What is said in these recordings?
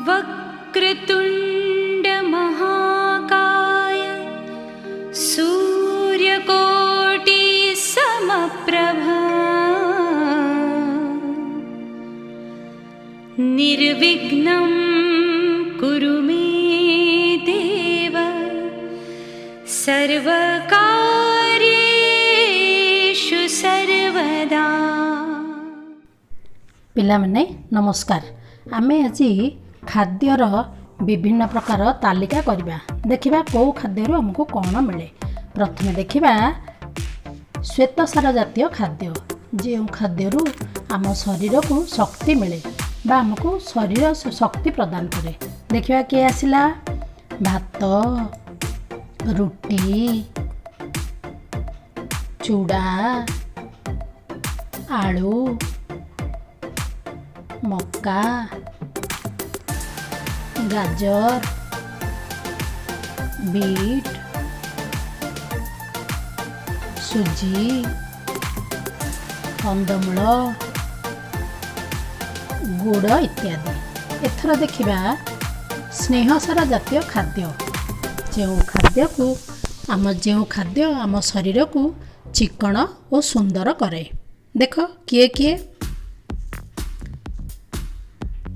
वक्रतुण्ड महाकाय सूर्यकोटि समप्रभ निर्विघ्नं कुरु मे देव सर्वकार्येषु सर्वदा। ପିଲାମାନେ, ନମସ୍କାର। ଆମେ ଆଜି ଖାଦ୍ୟର ବିଭିନ୍ନ ପ୍ରକାର ତାଲିକା କରିବା। ଦେଖିବା କେଉଁ ଖାଦ୍ୟରୁ ଆମକୁ କ'ଣ ମିଳେ। ପ୍ରଥମେ ଦେଖିବା ଶ୍ୱେତସାର ଜାତୀୟ ଖାଦ୍ୟ, ଯେଉଁ ଖାଦ୍ୟରୁ ଆମ ଶରୀରକୁ ଶକ୍ତି ମିଳେ ବା ଆମକୁ ଶରୀର ଶକ୍ତି ପ୍ରଦାନ କରେ। ଦେଖିବା କିଏ ଆସିଲା। ଭାତ, ରୁଟି, ଚୁଡ଼ା, ଆଳୁ, ମକା, ଗାଜର, ବିଟ୍, ସୁଜି, କନ୍ଦମୂଳ, ଗୁଡ଼ ଇତ୍ୟାଦି। ଏଥର ଦେଖିବା ସ୍ନେହସାର ଜାତୀୟ ଖାଦ୍ୟ, ଯେଉଁ ଖାଦ୍ୟ ଆମ ଶରୀରକୁ ଚିକ୍କଣ ଓ ସୁନ୍ଦର କରେ। ଦେଖ କିଏ କିଏ।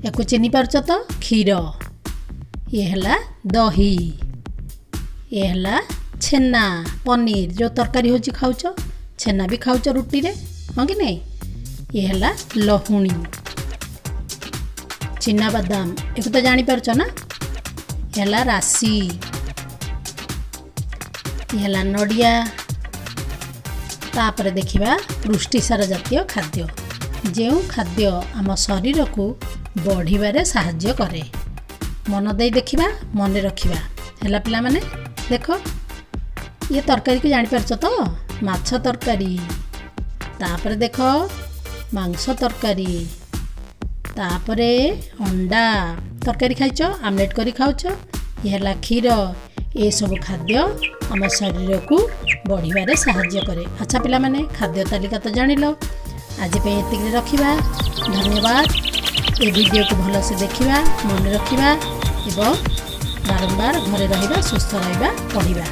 ୟାକୁ ଚିହ୍ନି ପାରୁଛ ତ? କ୍ଷୀର। ଇଏ ହେଲା ଦହି। ଇଏ ହେଲା ଛେନା, ପନିର ଯେଉଁ ତରକାରୀ ହେଉଛି ଖାଉଛ, ଛେନା ବି ଖାଉଛ ରୁଟିରେ, ହଁ କି ନାହିଁ? ଇଏ ହେଲା ଲହୁଣୀ, ଚିନାବାଦାମ, ଏକୁ ତ ଜାଣିପାରୁଛ ନା? ଇଏ ହେଲା ରାଶି। ଇଏ ହେଲା ନଡ଼ିଆ। ତାପରେ ଦେଖିବା ପୃଷ୍ଟିସାର ଜାତୀୟ ଖାଦ୍ୟ, ଯେଉଁ ଖାଦ୍ୟ ଆମ ଶରୀରକୁ ବଢ଼ିବାରେ ସାହାଯ୍ୟ କରେ। ମନ ଦେଇ ଦେଖିବା, ମନେ ରଖିବା। ହେଲା ପିଲାମାନେ, ଦେଖ, ଇଏ ତରକାରୀକୁ ଜାଣିପାରୁଛ ତ? ମାଛ ତରକାରୀ। ତାପରେ ଦେଖ ମାଂସ ତରକାରୀ। ତାପରେ ଅଣ୍ଡା ତରକାରୀ ଖାଇଛ, ଆମଲେଟ୍ କରି ଖାଉଛ। ଇଏ ହେଲା କ୍ଷୀର। ଏସବୁ ଖାଦ୍ୟ ଆମ ଶରୀରକୁ ବଢ଼ିବାରେ ସାହାଯ୍ୟ କରେ। ଆଚ୍ଛା ପିଲାମାନେ, ଖାଦ୍ୟ ତାଲିକା ତ ଜାଣିଲ। ଆଜି ପାଇଁ ଏତିକିରେ ରଖିବା। ଧନ୍ୟବାଦ। ଏ ଭିଡ଼ିଓକୁ ଭଲସେ ଦେଖିବା, ମନେ ରଖିବା ଏବଂ ବାରମ୍ବାର ଘରେ ରହିବା, ସୁସ୍ଥ ରହିବା, ପଢ଼ିବା।